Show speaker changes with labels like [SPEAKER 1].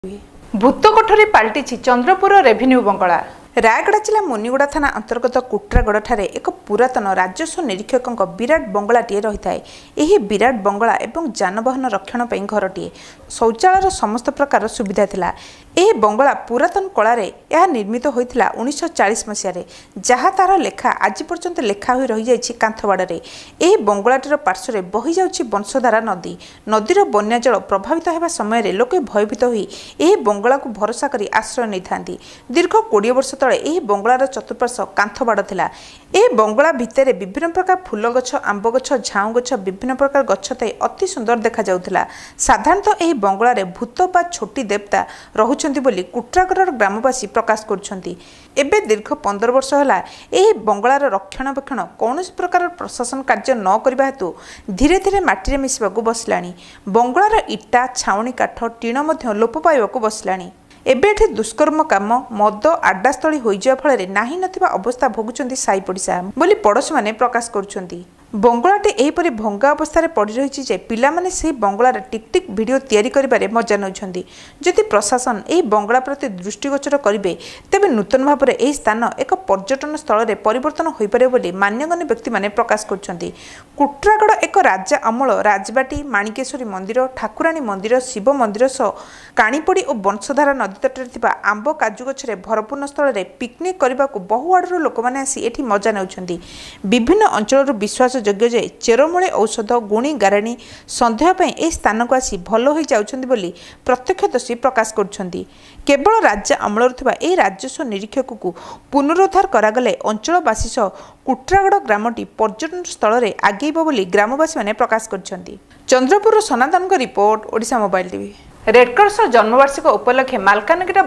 [SPEAKER 1] ଭୂତ କୋଠରୀ ପାଲଟିଛି ଚନ୍ଦ୍ରପୁର ରେଭିନ୍ୟୁ ବଙ୍ଗଳା। ରାୟଗଡ଼ା ଜିଲ୍ଲା ମୁନିଗୁଡ଼ା ଥାନା ଅନ୍ତର୍ଗତ କୁଟ୍ରାଗଡ଼ଠାରେ ଏକ ପୁରାତନ ରାଜସ୍ୱ ନିରୀକ୍ଷକଙ୍କ ବିରାଟ ବଙ୍ଗଳାଟିଏ ରହିଥାଏ। ଏହି ବିରାଟ ବଙ୍ଗଳା ଏବଂ ଯାନବାହନ ରକ୍ଷଣ ପାଇଁ ଘରଟିଏ, ଶୌଚାଳୟର ସମସ୍ତ ପ୍ରକାର ସୁବିଧା ଥିଲା। ଏହି ବଙ୍ଗଳା ପୁରାତନ କଳାରେ ଏହା ନିର୍ମିତ ହୋଇଥିଲା 1940 ମସିହାରେ, ଯାହା ତାର ଲେଖା ଆଜି ପର୍ଯ୍ୟନ୍ତ ଲେଖା ହୋଇ ରହିଯାଇଛି କାନ୍ଥବାଡ଼ରେ। ଏହି ବଙ୍ଗଳାଟିର ପାର୍ଶ୍ୱରେ ବହିଯାଉଛି ବଂଶଧାରା ନଦୀ। ନଦୀର ବନ୍ୟା ଜଳ ପ୍ରଭାବିତ ହେବା ସମୟରେ ଲୋକେ ଭୟଭୀତ ହୋଇ ଏହି ବଙ୍ଗଳାକୁ ଭରସା କରି ଆଶ୍ରୟ ନେଇଥାନ୍ତି। ଦୀର୍ଘ 20 ବର୍ଷ ତଳେ ଏହି ବଙ୍ଗଳାର ଚତୁଃପାର୍ଶ୍ୱ କାନ୍ଥବାଡ଼ ଥିଲା। ଏହି ବଙ୍ଗଳା ଭିତରେ ବିଭିନ୍ନ ପ୍ରକାର ଫୁଲ ଗଛ, ଆମ୍ବ ଗଛ, ଝାଉଁ ଗଛ, ବିଭିନ୍ନ ପ୍ରକାର ଗଛ ଥାଇ ଅତି ସୁନ୍ଦର ଦେଖାଯାଉଥିଲା। ସାଧାରଣତଃ ଏହି ବଙ୍ଗଳାରେ ଭୂତ ବା ଛୋଟି ଦେବତା ରହୁଛନ୍ତି ବୋଲି କୁଟ୍ରାଗଡ଼ର ଗ୍ରାମବାସୀ ପ୍ରକାଶ କରୁଛନ୍ତି। ଏବେ ଦୀର୍ଘ 15 ବର୍ଷ ହେଲା ଏହି ବଙ୍ଗଳାର ରକ୍ଷଣାବେକ୍ଷଣ କୌଣସି ପ୍ରକାର ପ୍ରଶାସନ କାର୍ଯ୍ୟ ନ କରିବା ହେତୁ ଧୀରେ ଧୀରେ ମାଟିରେ ମିଶିବାକୁ ବସିଲାଣି। ବଙ୍ଗଳାର ଇଟା, ଛାଉଣି କାଠ, ଟିଣ ମଧ୍ୟ ଲୋପ ପାଇବାକୁ ବସିଲାଣି। ଏବେ ଏଠି ଦୁଷ୍କର୍ମ କାମ, ମଦ ଆଡ୍ଡାସ୍ଥଳୀ ହୋଇଯିବା ଫଳରେ ନାହିଁ ନଥିବା ଅବସ୍ଥା ଭୋଗୁଛନ୍ତି ସାହି ପଡ଼ିଶା ବୋଲି ପଡ଼ୋଶୀମାନେ ପ୍ରକାଶ କରୁଛନ୍ତି। ବଙ୍ଗଳାଟି ଏହିପରି ଭଙ୍ଗା ଅବସ୍ଥାରେ ପଡ଼ି ରହିଛି ଯେ ପିଲାମାନେ ସେହି ବଙ୍ଗଳାର ଟିକ୍ ଟିକ୍ ଭିଡ଼ିଓ ତିଆରି କରିବାରେ ମଜା ନେଉଛନ୍ତି। ଯଦି ପ୍ରଶାସନ ଏହି ବଙ୍ଗଳା ପ୍ରତି ଦୃଷ୍ଟିଗୋଚର କରିବେ, ତେବେ ନୂତନ ଭାବରେ ଏହି ସ୍ଥାନ ଏକ ପର୍ଯ୍ୟଟନ ସ୍ଥଳରେ ପରିବର୍ତ୍ତନ ହୋଇପାରିବ ବୋଲି ମାନ୍ୟଗଣ୍ୟ ବ୍ୟକ୍ତିମାନେ ପ୍ରକାଶ କରୁଛନ୍ତି। କୁଟ୍ରାଗଡ଼ ଏକ ରାଜା ଅମଳ ରାଜବାଟୀ, ମାଣିକେଶ୍ୱରୀ ମନ୍ଦିର, ଠାକୁରାଣୀ ମନ୍ଦିର, ଶିବ ମନ୍ଦିର ସହ କାଣିପଡ଼ି ଓ ବଂଶଧାରା ନଦୀ ତଟରେ ଥିବା ଆମ୍ବ କାଜୁ ଗଛରେ ଭରପୂର୍ଣ୍ଣ ସ୍ଥଳରେ ପିକନିକ୍ କରିବାକୁ ବହୁ ଆଡ଼ରୁ ଲୋକମାନେ ଆସି ଏଠି ମଜା ନେଉଛନ୍ତି। ବିଭିନ୍ନ ଅଞ୍ଚଳରୁ ବିଶ୍ୱାସଯୋଗ୍ୟ ଯେ ଚେରମୂଳି ଔଷଧ, ଗୁଣି ଗାରେଣୀ ସନ୍ଦେହ ପାଇଁ ଏହି ସ୍ଥାନକୁ ଆସି ଭଲ ହୋଇଯାଉଛନ୍ତି ବୋଲି ପ୍ରତ୍ୟକ୍ଷଦର୍ଶୀ ପ୍ରକାଶ କରୁଛନ୍ତି। କେବଳ ରାଜା ଅମଳରୁ ଥିବା ଏହି ରାଜସ୍ୱ ନିରୀକ୍ଷକକୁ ପୁନରୁଦ୍ଧାର କରାଗଲେ ଅଞ୍ଚଳବାସୀ ସହ କୁଟ୍ରାଗଡ଼ ଗ୍ରାମଟି ପର୍ଯ୍ୟଟନ ସ୍ଥଳରେ ଆଗେଇବ ବୋଲି ଗ୍ରାମବାସୀମାନେ ପ୍ରକାଶ କରିଛନ୍ତି। ଚନ୍ଦ୍ରପୁରରୁ ସନାତନଙ୍କ ରିପୋର୍ଟ, ଓଡ଼ିଶା ମୋବାଇଲ ଟିଭି। ରେଡ୍କ୍ରସର ଜନ୍ମବାର୍ଷିକ ଉପଲକ୍ଷେ ମାଲକାନଗିରିର